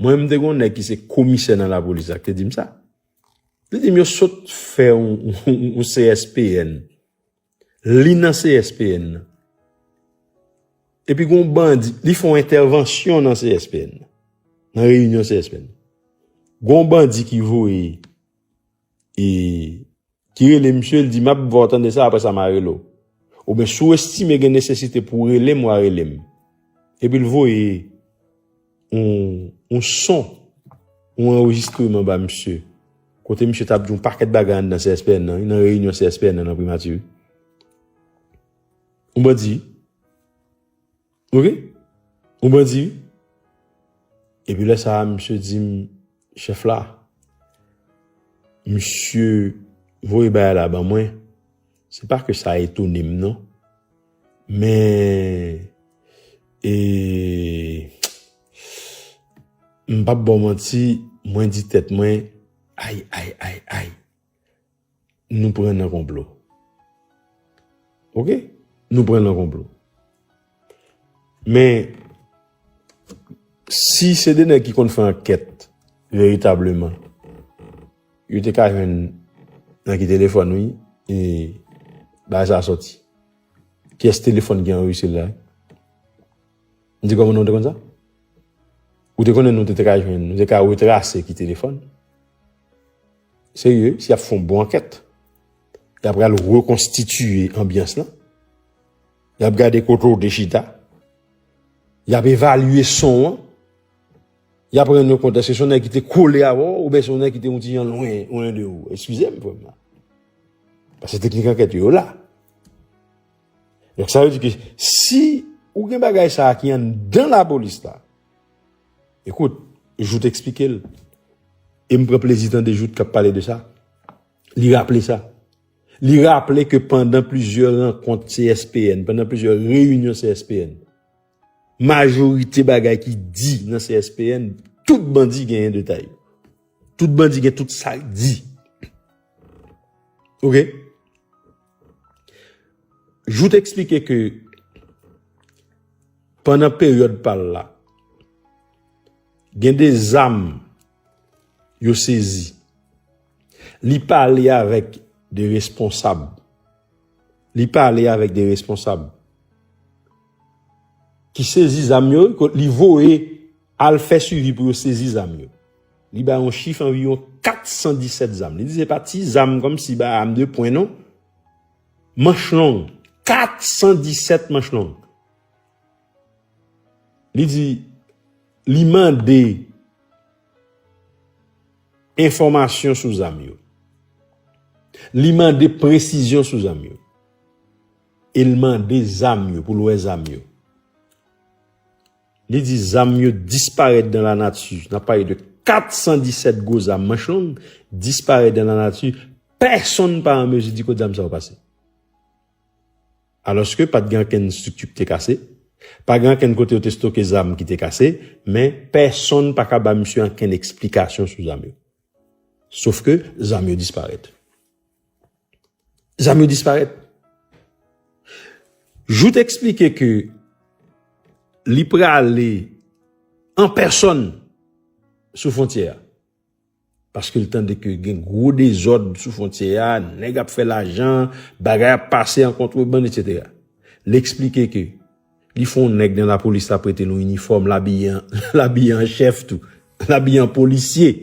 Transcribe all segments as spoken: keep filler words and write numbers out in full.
Mwen, m te gen yon nèg ki se komisè nan lapolis la, ki te di m sa. Li di m yo sot fè yon, yon, yon C S P N. Li nan C S P N nan. Epi gon bandi, li fè yon entèvansyon nan C S P N nan. Nan reyinyon C S P N. Gon bandi ki voye, e, ki rele misye, li di, "M ap ba w tande sa, apre sa, m a rele w." Oubyen, si w estime gen nesesite pou w rele m, w a rele m. Epi l voye yon, yon son, yon anrejistreman ba misye. Kote misye t ap di yon pakèt bagay anndan C S P N nan, nan reyinyon C S P N nan, nan primati. Yon bandi. Ok? Yon bandi. Epi lè sa a, misye di m, "Chèf la, misye voye bagay la ban mwen." Se pa ke sa etone m, non. Men, e, m p ap ba w manti, mwen di tèt mwen, ay, ay, ay, ay. Nou pran nan konplo. Ok? Nou pran nan konplo. Men, si se de nèg ki konn fè ankèt veritableman, yo te ka jwenn nan ki telefòn, wi, e bagay sa a sòti. Kiyès telefòn ki anrejistre la? M di, "Kòman nou te konn sa?" Ou te konnen nou te, te ka jwenn, nou te ka retrase ki telefòn. Serye, si y ap fè yon bon ankèt, y ap pral rekonstitiye anbyans lan. Y ap gade kote w te chita. Y ap evalye son an. Y ap rann yo kont èske se yon nèg ki te kole avè w oubyen se yon nèg ki te yon ti jan lwen, lwen de ou. Eskize m, frè m nan. Paske teknik ankèt yo, yo la. Donk, sa vle di ke si ou gen bagay sa a ki anndan lapolis la, ekout, Jout eksplike l. E m pran plezi tande Jout k ap pale de sa. Li raple sa. Li raple ke pandan plizyè rankont C S P N, pandan plizyè reyinyon C S P N, majorite bagay ki di nan C S P N, tout bandi genyen detay. Tout bandi gen tout sa k di. Ok? Jout eksplike ke pandan peryòd pa l la, gen de zam yo sezi. Li pale avèk de responsab. Li pale avèk de responsab ki sezi zam yo, li voye al fè swivi pou yo sezi zam yo. Li bay yon chif anviwon kat san disèt zam. Li di se pa ti zam kòmsi bay arm de poing non. Manch long. Kat san disèt manch long. Li di, li mande enfòmasyon sou zam yo. Li mande presizyon sou zam yo. E l mande zam yo, pou l wè zam yo. Li di zam yo disparèt dan lanati. N ap pale de kat san disèt gwo zam manch long, disparèt dan lanati. Pèsonn pa an mezi di kot zam sa yo pase. Alòske pa t gen ankenn estrikti ki te kase, pa gen ankenn kote yo te stoke zam ki te kase, men pèsonn pa ka ba misye ankenn eksplikasyon sou zam yo. Sof ke zam yo disparèt. Zam yo disparèt. Jout eksplike ke li prale an pèsonn sou fwontyè a. Paske l tande ke gen gwo dezòd sou fwontyè a, nèg ap fè lajan, bagay ap pase an kontrebann, etsetera. Li eksplike ke li fè yon nèg nan lapolis la prete l yon inifòm, l abiye an, l abiye an chèf tou, l abiye an polisye.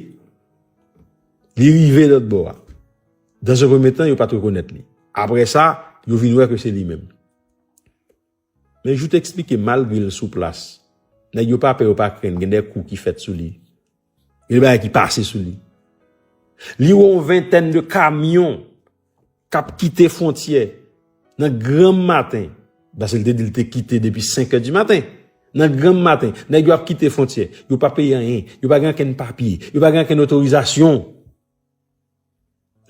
Li rive lòt bò a. Dans un premier temps, yo pa t rekonèt li. Apre sa, yo vin wè ke se li menm. Men Jout eksplike, malgre l sou plas, nèg yo pa pè, yo pa krenn, gen de kou ki fèt sou li. Gen de bagay ki pase sou li. Li wè yon ventèn de kamyon k ap kite fwontyè nan granm maten, paske l te di l te kite depi senk è di maten. Nan granm maten, nèg yo ap kite fwontyè. Yo pa peye anyen. Yo pa gen ankenn papye. Yo pa gen ankenn otorizasyon.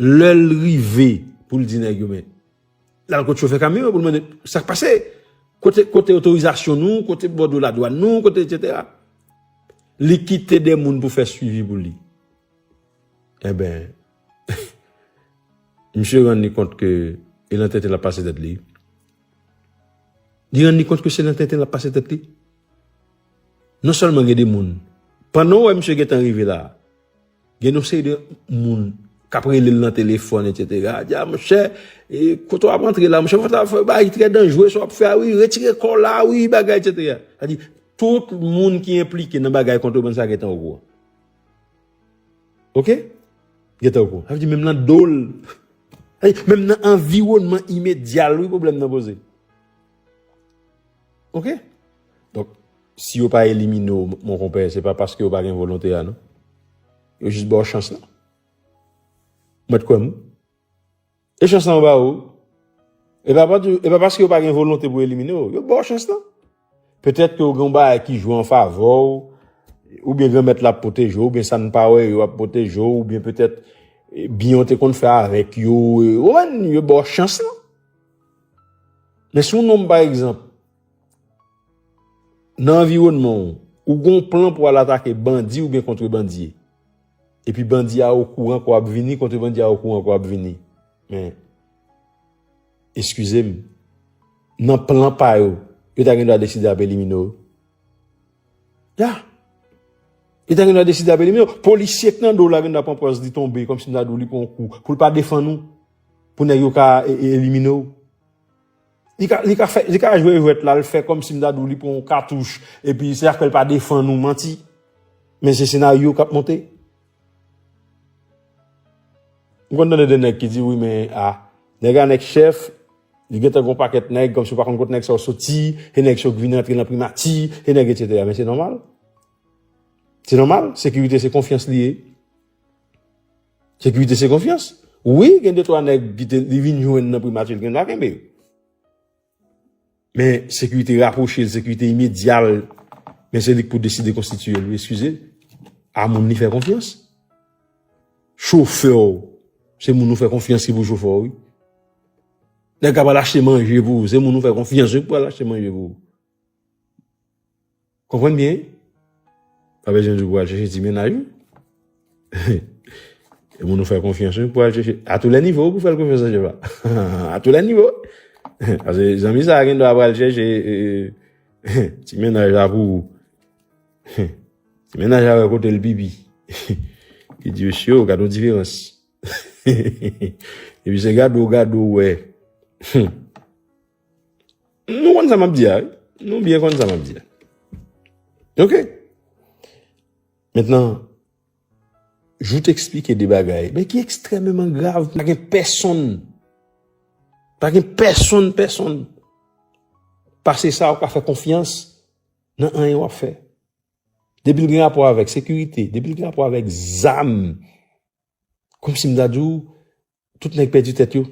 Lè l rive pou l di nèg yo, men, l al kot chofè kamyon an pou l mande sa k pase. Kote, kote otorizasyon nou, kote bòdwo ladwàn nou, kote etsetera. Li kite de moun pou fè swivi pou li. Enben, misye rann li kont ke e nan tenten l ap pase tèt li. Li rann li kont ke se nan tenten l ap pase tèt li. Non sèlman gen de moun Pandan w wè misye gentan rive la, gen yon seri de moun k ap rele l nan telefòn, etsetera. Di, "A, monchè, e, kote w ap antre la, monchè, fò w ta fè bagay ki trè danjere, sa w ap fè a, wi, retire kò w la, wi, bagay, etsetera." Sa di, tout moun ki enplike nan bagay kontrebann sa gentan okouran. Oke? Gentan okouran. Sa vle di, menm nan do l, sa vle di, menm nan anviwònman imedya l, wi, pwoblèm nan poze. Oke? Donk, si yo pa elimine w, mon konpè, se pa paske yo pa gen volonte a, non. Yo jis ba w chans lan. Mwen t kwè m. E chans lan yo ba ou. E pa, pa, e pa paske yo pa gen volonte pou elimine w. Yo ba w chans lan. Petèt ke w gen yon bagay ki jwe an favè w, oubyen Granmèt la ap pwoteje w, oubyen sa n pa wè yo ap pwoteje w, oubyen petèt, e, byen w te konn fè avèk yo, e, ou konprann, yo ba w chans lan. Men si yon nonm, pa egzanp, nan anviwònman w, ou gen yon plan pou w al atake bandi oubyen kontrebandye. Epi bandi a okouran ke w ap vini, kontrebandye a okouran ke w ap vini. Men, eskize m, nan plan pa yo, yo ta gen dwa deside ap elimine w. Ya. Yo ta gen dwa deside ap elimine w. Polisye k nan do w la gen dwa pran pòz li tonbe, kòmsi m ta di w li pran yon kou, pou l pa defann ou, pou nèg yo ka e, e, elimine w. Li ka, li ka fè, li ka jwe jwèt la, l fè kòmsi m ta di w li pran yon katouch, epi se sa k fè l pa defann ou, manti. Men se senaryo k ap monte. M konn tande de nèg ki di, "Wi, men, a, nèg a nèg chèf, li gentan gon pakèt nèg, kòmsi w pa konn kot nèg sa yo soti, e nèg sa yo k vin rantre nan primati, e nèg, etsetera." Men se nòmal. Se nòmal, sekirite se konfyans li ye. Sekirite se konfyans. Wi, gen de twa nèg ki te, li vin jwenn nan primati, l gen dwa kenbe yo. Men sekirite rapwoche l, sekirite imedya l, men se li k pou deside konstitiye l, wi, eskize. A moun li fè konfyans. Chofè w, se moun ou fè konfyans ki pou chofè w, wi. Nèg k ap al achte manje pou ou, se moun ou fè konfyans, wi, k pou al achte manje pou ou. Konprann byen. Pa bezwen di w pou al chèche ti mennaj ou. E moun ou fè konfyans, wi, pou al chèche. A tou lè nivo, ou pou fè l konfyans, chèche pa. A tou lè nivo. Paske zanmi sa a gen dwa pral chèche, e, e, ti mennaj la pou ou. Ti mennaj la wè kote l pipi. Li di, "Mesye, gade yon diferans." Epi se gade w, gade w, wè. Nou konn sa m ap di a, wi. Nou byen konn sa m ap di a. Oke. Mentnan, Jou te eksplike de bagay, men ki ekstrèmeman grav. Pa gen pèsonn, pa gen pèsonn, pèsonn pase sa ou ka fè konfyans nan anyen w ap fè. Depi l gen rapò avèk sekirite, depi l gen rapò avèk zam, kòmsi m ta di w, tout nèg pèdi tèt yo.